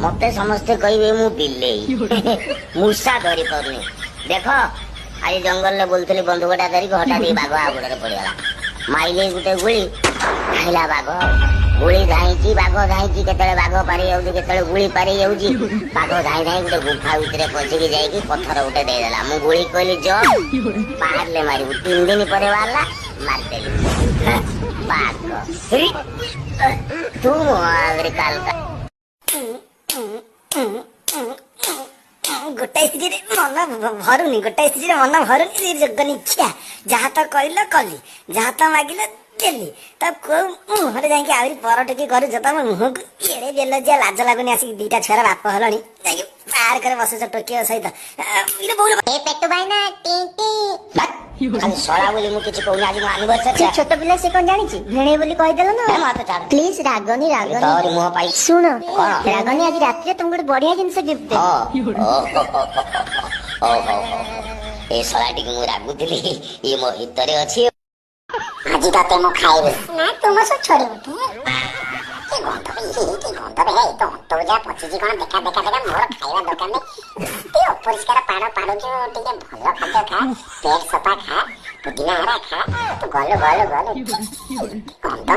ମତେ ସମସ୍ତେ କହିବେ ମୁଁ ବିଲେଇ, ମୂଷା ଧରି ପାରୁନି। ଦେଖ, ଆଜି ଜଙ୍ଗଲରେ ବୁଲୁଥିଲି ବନ୍ଧୁକଟା ଧରିକି, ହଠାତ୍ ଏଇ ବାଘ ଆଗୁଡ଼ରେ ପଡିଗଲା। ମାଇଲି ଗୋଟେ ଗୁଳି, ଧାଇଁଲା ବାଘ। ଗୁଳି ଧାଇଁଛି, ବାଘ ଧାଇଁଛି। କେତେବେଳେ ବାଘ ପାରି ଯାଉଛି, କେତେବେଳେ ଗୁଳି ପାରି ଯାଉଛି। ବାଘ ଧାଇଁ ଧାଇଁ ଗୋଟେ ଗୁମ୍ଫା ଭିତରେ ପଶିକି ଯାଇକି ପଥର ଗୋଟେ ଦେଇଦେଲା। ମୁଁ ଗୁଳି କହିଲି, ଯ ବାହାରିଲେ ମାରିବୁ। 3 ଦିନ ପରେ ବାହାରିଲା, ମାରିଦେଲି ବାଘ। ତୁ ମୋ ଆଗରେ କାଲକା। ଗୋଟାଏ ସ୍ତ୍ରୀରେ ମନ ଭରୁନି, ଗୋଟାଏ ସ୍ତ୍ରୀରେ ମନ ଭରୁନି। ଯୋଗନିକ୍ଷା, ଯାହା ତ କହିଲ କଲି, ଯାହା ତ ମାଗିଲ ଦେଲି, ତ କୋଉ ମୁହଁରେ ଯାଇକି ଆହୁରି ପର ଟୋକି କରୁଛ? ତମ ମୁହଁକୁ ଏଡ଼େ ବେଲଜ୍ୟା, ଲାଜ ଲାଗୁନି? ଆସିକି ଦିଟା ଛୁଆର ବାପ ହେଲଣି, ଯାଇକି ପାର୍କରେ ବସୁଛ ଟୋକିଙ୍କ ସହିତ। ଇରେ ବୋଉଲୋ। ଏ ପେଟୁ ଭାଇନା, ଟି ଟି। ଖାଲି ଶଳା ବୋଲି ମୁଁ କିଛି କହୁନି। ଆଜି ମୋ ଆନିଭର୍ସରୀ। ସେ ଛୋଟ ପିଲା, ସେ କଣ ଜାଣିଛି? ଭିଣେଇ ବୋଲି କହିଦେଲ ନା। ମତେ ଛାଡ। ପ୍ଲିଜ, ରାଗନି, ରାଗନି। ତୋରି ମୁହଁ ପାଇ। ଶୁଣ। କଣ? ରାଗନି, ଆଜି ରାତିରେ ତମକୁ ଗୋଟେ ବଢିଆ ଜିନିଷ ଗିଫ୍ଟ ଦେବି। ହଁ, ହଉ ହଉ ହଉ। ଏ ଶଳାଟିକୁ ମୁଁ ରାଗୁଥିଲି, ଇଏ ମୋ ଭିତରେ ଅଛି। ଆଜି ତତେ ମୁଁ ଖାଇବି ନା ତୁମ ସବୁ ଛାଡିବୁ। କି ଗନ୍ଧ ବେ, କି ଗନ୍ଧ ବେ! ତୋ ଅନ୍ତକୁ ଯା ପଚିଛି କଣ? ଦେଖା ଦେଖା ଦେଖା, ମୋର ଖାଇବା ଦରକାର ନାହିଁ। ଏତେ ଅପରିଷ୍କାର ପାଣ ପାଡୁଛୁ, ଟିକେ ଭଲ ଖାଦ୍ୟ ଖା, ପେଟ ସଫା ଖା, ପୁଦିନା ହରା ଖା। ତୁ ଗଲୁ ଗଲୁ ଗଲୁ, ଗନ୍ଧ।